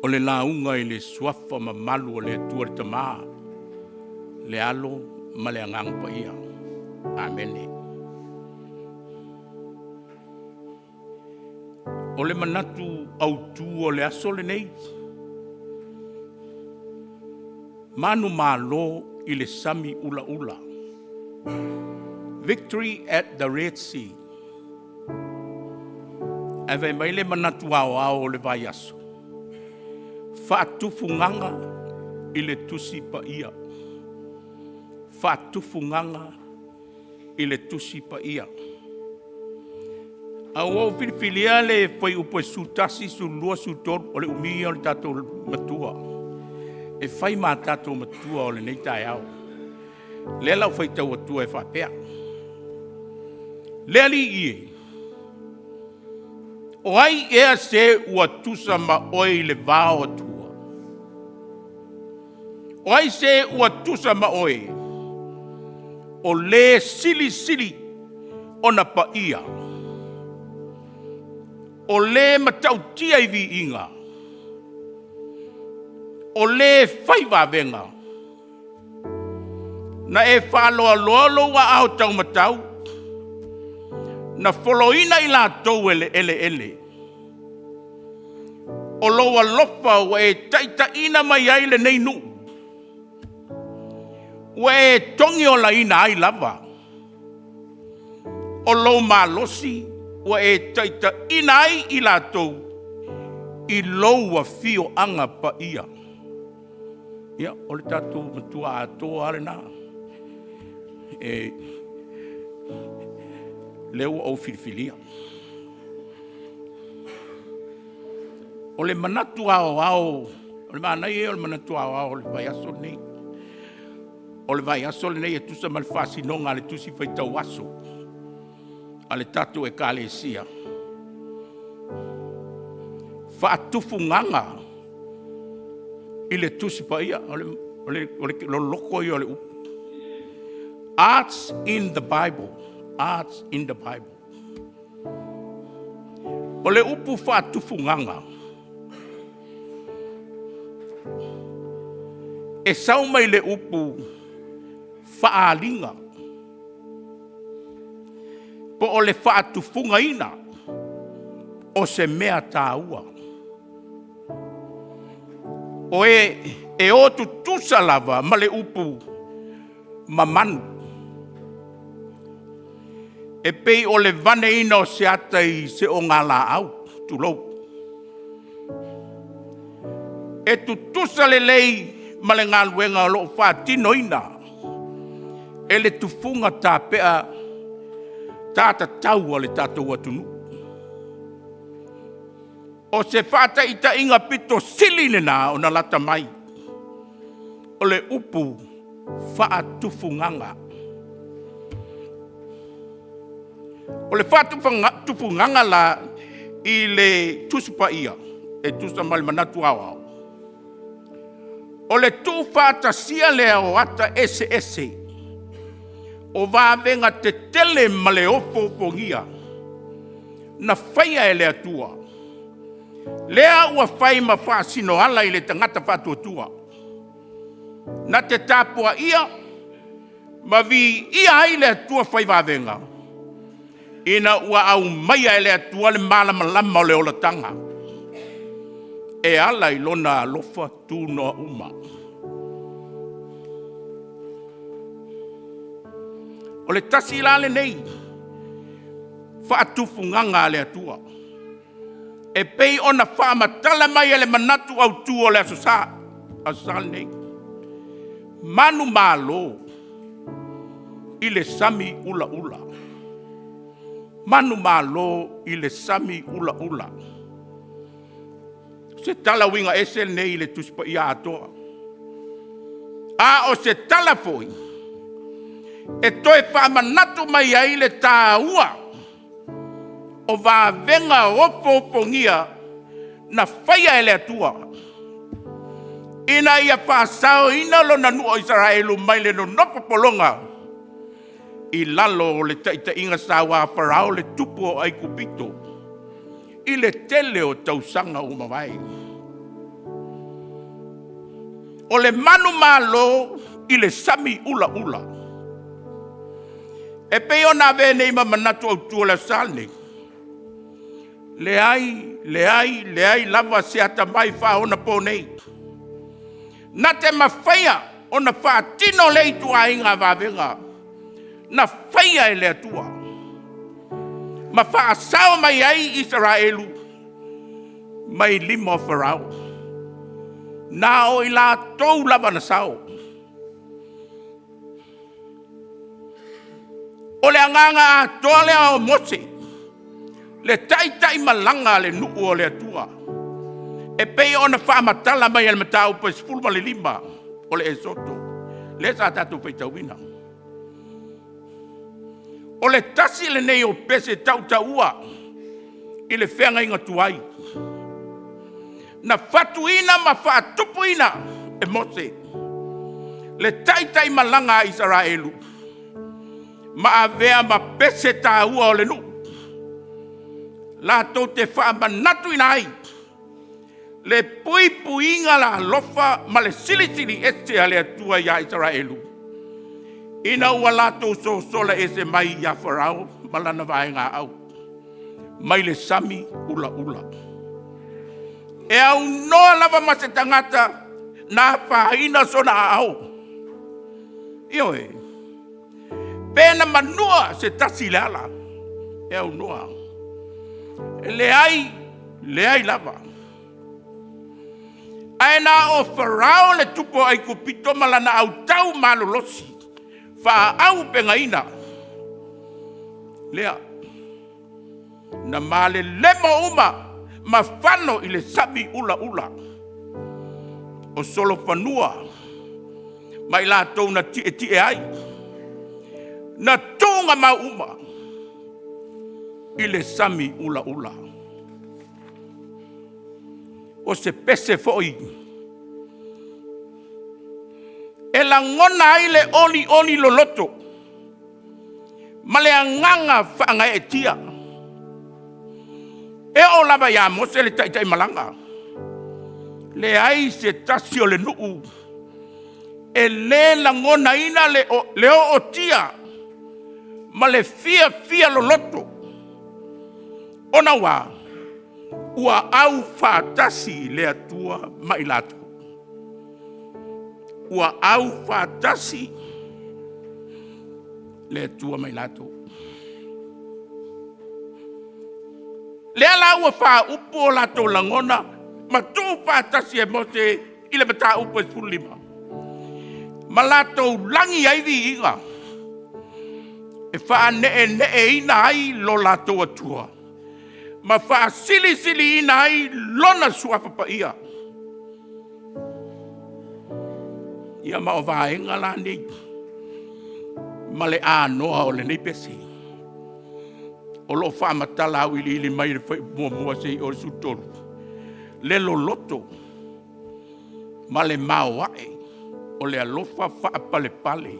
O le lauga i le suafa mamalu o le Atua le Tama, le Alo ma le Agaga Paia. Amene. O le manatu autu o le aso lenei, manumalo i le sami ulaula. Victory at the Red Sea. Ae fai mai le manatu aoao o le vaiaso, faatufugaga i le Tusi Paia. Faatufugaga i le Tusi Paia. A ua ou filifilia le fuaiupu e 11, 12, 13, o le umi ia o le tatou matua, e fai ma tatou matua o lenei taeao. Lea la ou faitau atua e faapea, “Le Alii e, o ai ea se ua tusa ma oe i le va o atua? O ai se ua tusa ma oe, o le silisili ona paia, o le matautia i viiga, o le fai vavega? Na e faaloaloa lou aao taumatau, na foloina i latou e le eleele. O lou alofa ua e taitaiina mai ai lenei nuu, ua e togiolaina ai lava. O lou malosi ua e taitaiina ai i latou i lou afioaga paia.” Ia, o le tatou Matua atoa lava lena. E, lea ua ou filifilia. O le manatu aoao, o le manaia ia o le manatu aoao o le vaiaso lenei. O le vaiaso lenei e tusa ma le faasinoga a le Tusi Faitau Aso a le tatou Ekalesia, faatufugaga i le Tusi Paia. O le loloto ia o le upu. Arts in the Bible, Arts in the Bible. O le upu faatufugaga, e sau mai le upu faaaliga, po o le faatufugaina o se mea taua. O e o tutusa lava ma le upu mamanu. E pei o le vaneina o se ata i se ogalaau, tulou. E tutusa lelei ma le galuega o lo o faatinoina e le tufuga tapea ta tatau a le tatou atunuu. O se faataitaiga pito sili lena ona lata mai, o le upu faatufugaga. O le faatufugaga la i le Tusi Paia e tusa ma le manatu aoao, o le tuufaatasia lea o ata eseese o vavega tetele ma le ofoofogia na faia e le Atua, lea ua fai ma faasinoala i le tagata faatuatua, na te tapuaia ma viia ai le Atua fai vavega, ina ua aumaia e le Atua le malamalama o le olataga e ala i Lona alofa tunoa uma. O le tasi la lenei faatufugaga a le Atua e pei ona faamatala mai e le manatu autu o le Aso Sa, Aso Sa lenei. Manumalo i le sami ulaula. Manumalo i le sami ulaula. O se tala uiga ese lenei i le Tusi Paia atoa. A o se tala foi e toe faamanatu mai ai le taua o vavega ofoofogia na faia e le Atua ina ia faasaoina lona nuu o Isaraelu mai le nonofo pologa i lalo o le taitaiga saua a Farao le tupu o Aikupito i le tele o tausaga ua mavae. O le manumalo i le sami ulaula. E pei ona avea nei ma manatu autu o le Aso Sa lenei, leai, leai, leai lava se atamai faaonaponei na te mafaia ona faatino lea ituaiga vavega na faia e le Atua ma faasao mai ai Isaraelu mai lima o Farao. Na o i latou lava na sao. O le agaga atoa lea o Mose, le taitaimalaga a le nuu o le Atua, e pei ona faamatala mai e le mataupu e 15 o le Esoto, lea sa tatou faitauina. O le tasi lenei o pese tautaua i le feagaiga tuai, na fatuina ma faatupuina e Mose le taitaimalaga a Isaraelu ma avea ma pese taua o le nuu, latou te faamanatuina ai le puipuiga alofa ma le Silisili Ese a le Atua ia Isaraelu, ina ua latou sosola ese mai ia Farao ma lana vaegaau mai le sami ulaula. E aunoa lava ma se tagata na afaina sona aao, ioe, pe na manua se tasi i le ala, e aunoa. E leai, leai lava. Ae na o Farao le tupu o Aikupito ma lana autao malolosi faaauupegaina lea na malelemo uma ma fano i le sami ulaula o solofanua ma i latou na tietie ai, na tuugamau uma i le sami ulaula. O se pese foi e lagona ai le olioli loloto ma le agaga faagaeetia. E oo lava ia Mose le taitaimalaga, leai se tasi o le nuu e le lagonaina le ootia ma le fiafia loloto, ona ua a? Ua aufaatasi le Atua ma i latou. Ua aufaatasi le Atua ma i latou. Lea la ua faaupu o latou lagona ma tuufaatasi e Mose i le mataupu e 15, ma latou lagi ai viiga e faaneeneeina ai lo latou Atua ma faasilisiliina ai Lona Suafa Paia. Ia ma o vaega la nei ma le anoa o lenei pese o lo o faamatala auiliili mai e le Fuaiupu 1 seia oo i le 13, le loloto ma le maoae o le alofa faapalepale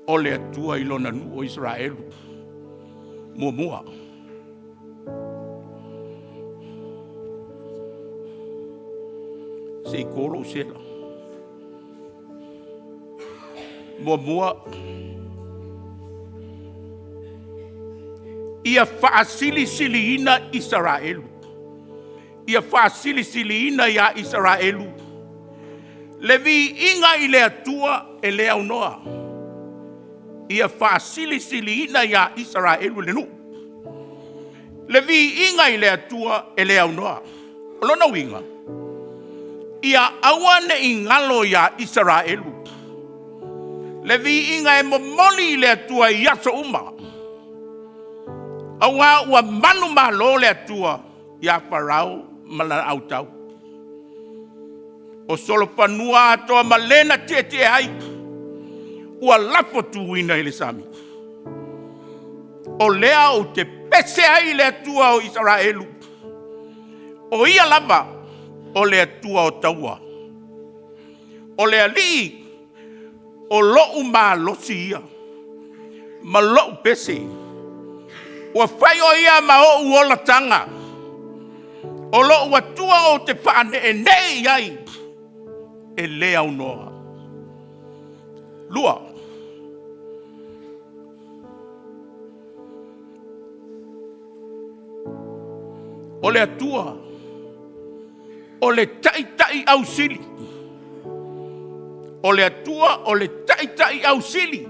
o le Atua i Lona nuu o Isaraelu. Muamua, se i to lou sela. Muamua, ia faasilisiliina Isaraelu, ia faasilisiliina ia Isaraelu le viiga i le Atua e le aunoa. Ia faasilisiliina ia Isaraelu le nuu le viiga i le Atua e le aunoa. O lona uiga, ia aua ne i galo ia Isaraelu le viiga e momoli i le Atua i aso uma, aua ua manumalo le Atua ia Farao ma lana autao. O solofanua atoa ma le na tietie ai, ua lafotuina i le sami. O lea ou te pese ai i le Atua o Isaraelu, o Ia lava o le Atua o taua, o le Alii o lou malosi ia ma lou pese, ua fai o Ia ma ou olataga, o lou Atua ou te faaneenee i ai e le aunoa. 2. O le Atua o le Taitai ausili. O le Atua o le Taitai ausili.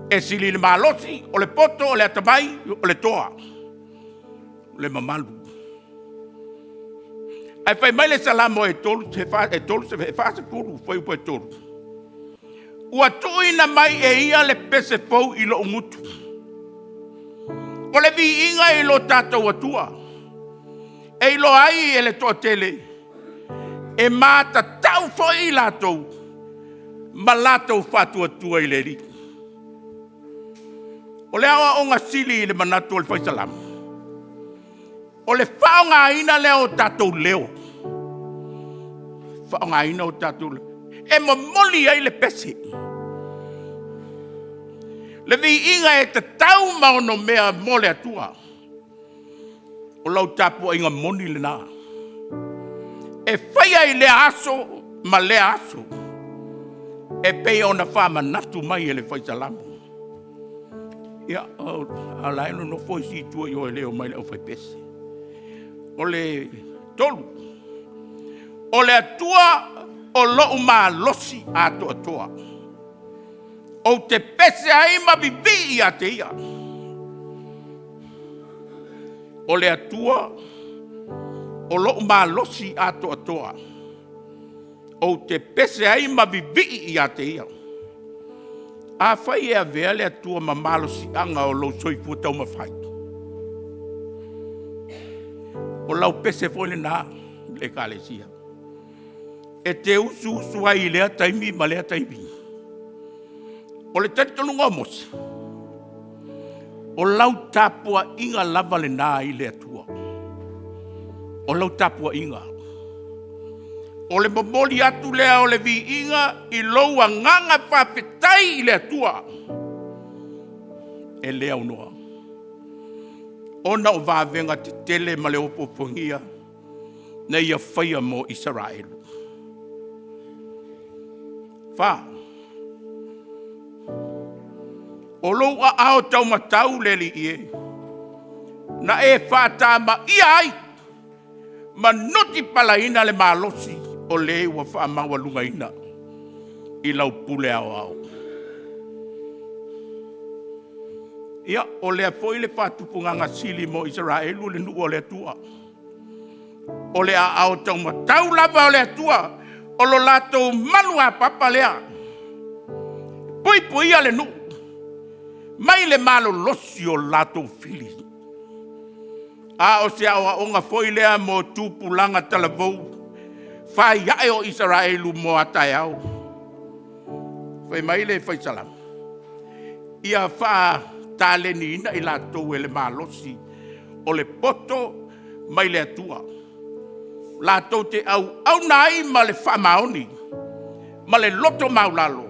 E sili le malosi, o le poto, o le atamai, o le toa, o le mamalu. Ae fai mai le Salamo e 40 fuaiupu e 3, “Ua tuuina mai e ia le pese fou i lou gutu, o le viiga i lo tatou Atua, e iloa ai e le toatele, e matatau foi i latou ma latou faatuatua i le Alii.” O le aoaoga sili i le manatu o le Fai Salamo, o le faaaogaina lea o tatou leo, faaaogaina o tatou leo e momoli ai le pese, le viiga e tatau ma onomea mo le Atua. O lau tapuaiga moni lena, e faia i lea aso ma lea aso, e pei ona faamanatu mai e le Fai Salamo. Ia, a o la e nonofo isi i tua i o e le omai i le aufaipese. O le 3, o le Atua o lou malosi atoatoa, ou te pese ai ma vivii ia te Ia. O le Atua o lou malosi atoatoa, ou te pese ai ma vivii ia te Ia. Afai e avea le Atua ma malosiaga o lou soifua taumafai, o lau pese foi lena i le Ekalesia, e te usu usu ai i lea taimi ma lea taimi. O le talitonuga o Mose, o lau tapuaiga lava lena i le Atua, o lau tapuaiga. O le momoli atu lea o le viiga i lou agaga faafetai i le Atua e le aunoa, ona o vavega tetele ma le opoopoonia na Ia faia mo Isaraelu. 4, o lou aao taumatau le Alii e, na e faatamaia ai ma nutipalaina le malosi o le ua faamaualugaina i lau pule aoao. Ia, o lea foi le faatupugaga sili mo Isaraelu le nuu o le Atua. O le aao taumatau lava o le Atua o lo latou maluapapa lea, e puipuia le nuu mai le malolosi o latou fili. A o se aoaoga foi lea mo tupulaga talavou fai ae o Isaraelu mo a taeao. Fai mai le Fai Salamo, ia faataleniina i latou e le malosi o le poto mai le Atua, latou te auauna ai ma le faamaoni ma le loto maualalo,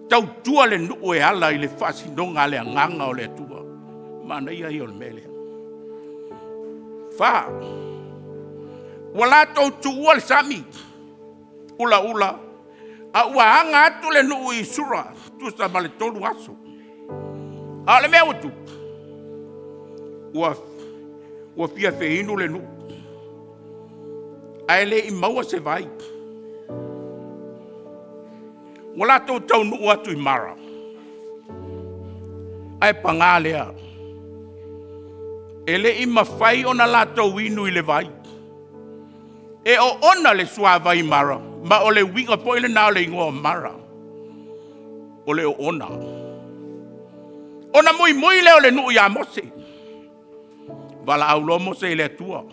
tautua le nuu e ala i le faasinoga a le agaga o le Atua. Manaia ia o le mea lea. 4, ua latou tuua le sami ulaula a ua aga atu le nuu i Sura tusa ma le 3 aso. A o le mea ua tupu, ua fia feinu le nuu ae le i maua se vai. Ua latou taunuu atu i Mara, ae paga lea, e le i mafai ona latou inu i le vai. E oona le suavai i Mara, ma o le uiga foi lena o le igoa o Mara, o le oona. Ona muimui lea o le nuu ia Mose, valaau loa Mose i le Atua,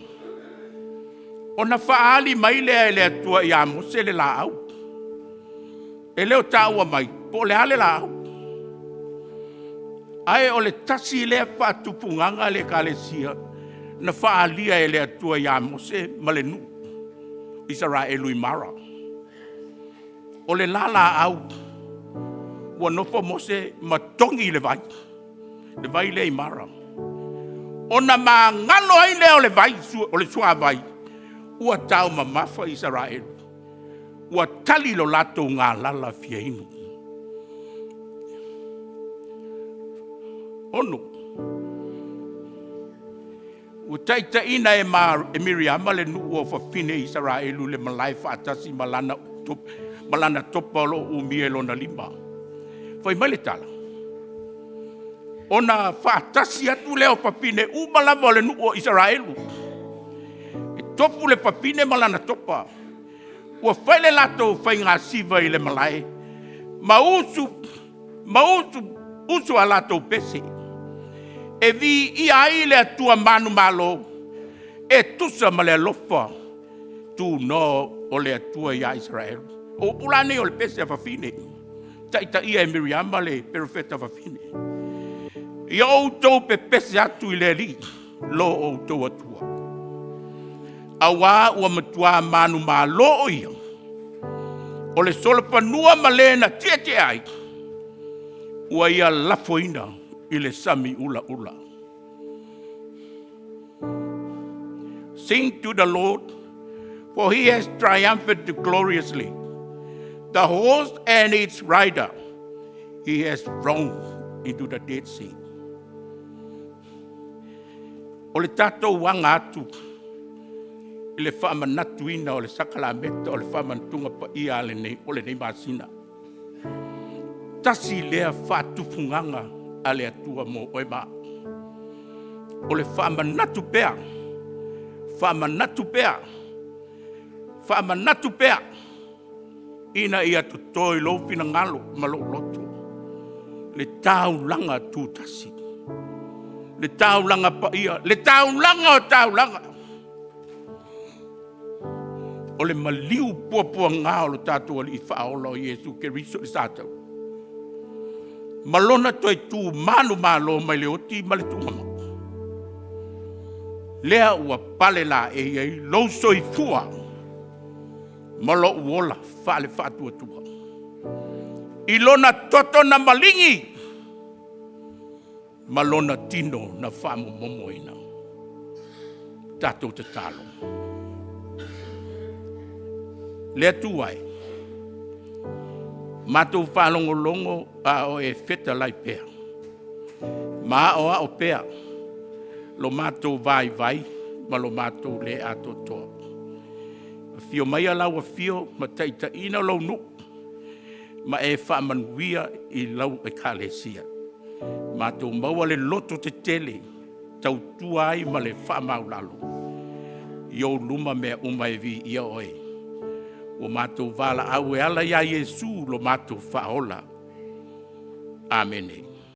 ona faaali mai lea e le Atua ia Mose le laau. E le o taua mai po o le a le laau, ae o le tasi lea faatupugaga le Ekalesia na faaalia e le Atua ia Mose ma le nuu Isaraelu i Mara. O le la laau ua nofo Mose ma togi le vai, le vai lea i Mara, ona magalo ai lea o le vai, o le suavai. Ua taumamafa Isaraelu, ua tali lo latou galala fia inu. 6. Ua taitaiina e Miriama le nuu o fafine Isaraelu i le malae faatasi ma lana topa o lo o umia i lona lima. Fai mai le tala, ona faatasi atu lea o fafine uma lava o le nuu o Isaraelu, e tofu le fafine ma lana topa, ua fai le latou faiga siva i le malae ma usu a latou pese, e viia ai le Atua manumalo e tusa ma le alofa tunoa o le Atua ia Isaraelu. O upu la nei o le pese a fafine, taitaia e Miriama le perofeta fafine. Ia outou pepese atu i le Alii lo outou Atua, aua ua matua manumalo o Ia, o le solofanua ma le na tietie ai, ua ia lafoina i le sami ulaula. Sing to the Lord, for he has triumphed gloriously. The horse and its rider, he has thrown into the Dead Sea. O le tatou aga atu i le faamanatuina o le sakalameta o le faamanatuga paia o lenei masina. Tasi lea faatufugaga a le Atua mo oe ma au, o le faamanatu pea, faamanatu pea, faamanatu pea, ina ia toto i lou finagalo ma lou loto le taulaga tutasi, le taulaga paia, le taulaga o taulaga. O le maliu puapuaga o lo tatou Alii Faaola o Iesu Keriso i le sa taula, ma Lona toe tu manumalo mai le oti ma le tuugamau, lea ua palelaei ai lou soifua ma lou ola faale-faatuatua i Lona toto na maligi ma Lona tino na faamomomoina. Tatou tatalo. Le Atua e, matou faalogologo a o e fetalai pea ma aoao pea lo matou vaivai ma lo matou le atoatoa. Afio maia lau afio ma taitaiina lou nuu ma e faamanuia i lau ekalesia. Matou maua le loto tetele, tautua ai ma le faamaualalo i ou luma mea uma e viia Oe. Ua matou valaau e ala ia Iesu lo matou Faaola. Amene.